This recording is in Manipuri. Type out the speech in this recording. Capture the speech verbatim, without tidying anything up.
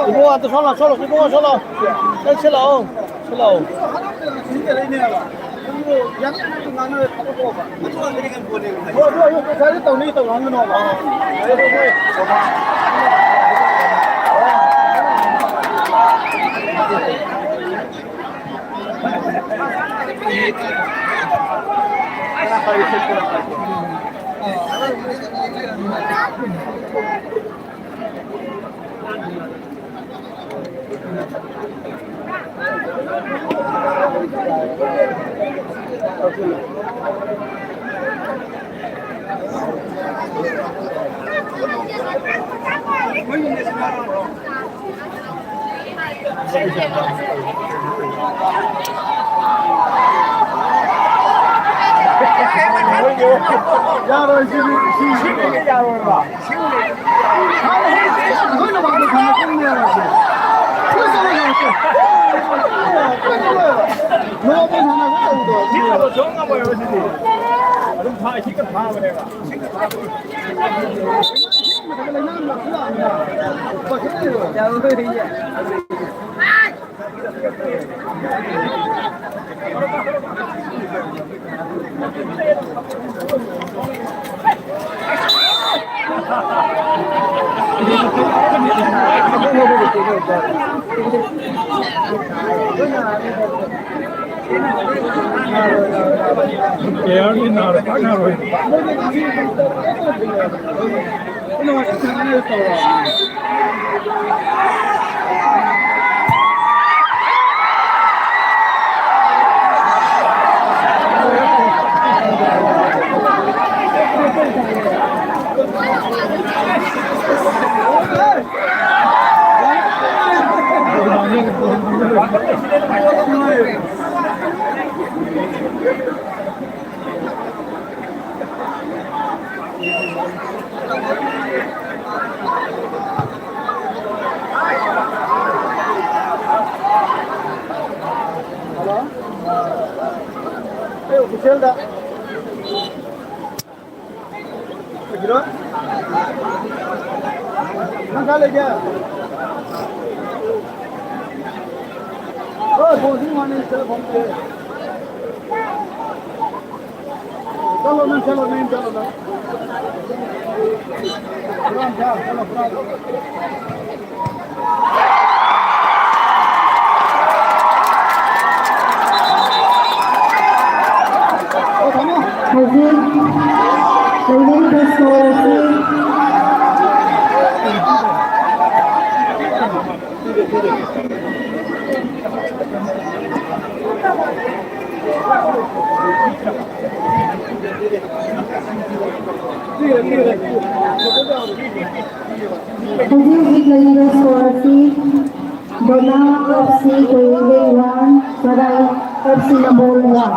ꯏꯕꯨꯡꯉꯣ, ꯑꯗꯨ ꯁꯣꯝ ꯂꯥꯛꯑꯣ, ꯁꯣꯝ ꯂꯥꯛꯑꯣ, ꯏꯕꯨꯡꯉꯣ, ꯁꯣꯝ ꯂꯥꯛꯑꯣ꯫ ꯅꯪ ꯁꯤ ꯂꯥꯛꯑꯣ, ꯁꯤ ꯂꯥꯛꯑꯣ꯫ ꯍꯣꯏ, ꯑꯗꯨ ꯑꯌꯨꯛꯇ ꯁ꯭ꯋꯥꯏꯗ ꯇꯧꯅꯤ, ꯇꯧꯔꯛꯑꯝꯒꯅꯣꯕ꯫ ꯌꯥꯔꯣꯏ, ꯁꯤꯗꯤ, ꯁꯤ, ꯁꯤ ꯌꯥꯔꯣꯏꯕ꯫ ꯃꯤꯠꯇꯕ ꯁꯨꯡ ꯉꯝꯃꯣꯏꯕ ꯁꯤꯗꯤ꯫ ꯑꯗꯨꯝ ꯐꯥ-, ꯏꯁꯤꯡꯒ ꯐꯥꯕꯅꯦꯕ꯫ Hello? Hey, official da. Hello? Nang kale kya? Oh, phone se mane, chalo phone pe. चलो ना, चलो, नहीं, चलो ना। राम जा, चलो, राम। ओ, थामो। ꯍꯧꯖꯤꯛ ꯂꯩꯔꯤꯕ ꯁ꯭ꯀꯣꯔ ꯑꯁꯤ ꯍꯧꯖꯤꯛ ꯍꯧꯖꯤꯛ ꯂꯩꯔꯤꯕ ꯁ꯭ꯀꯣꯔ ꯑꯁꯤ ꯕꯣꯅꯥ F C ꯀꯣꯏꯔꯦꯡꯒꯩ one, ꯁꯔꯥꯏ F C ꯅꯝꯕꯣꯜ ꯋꯥꯟ꯫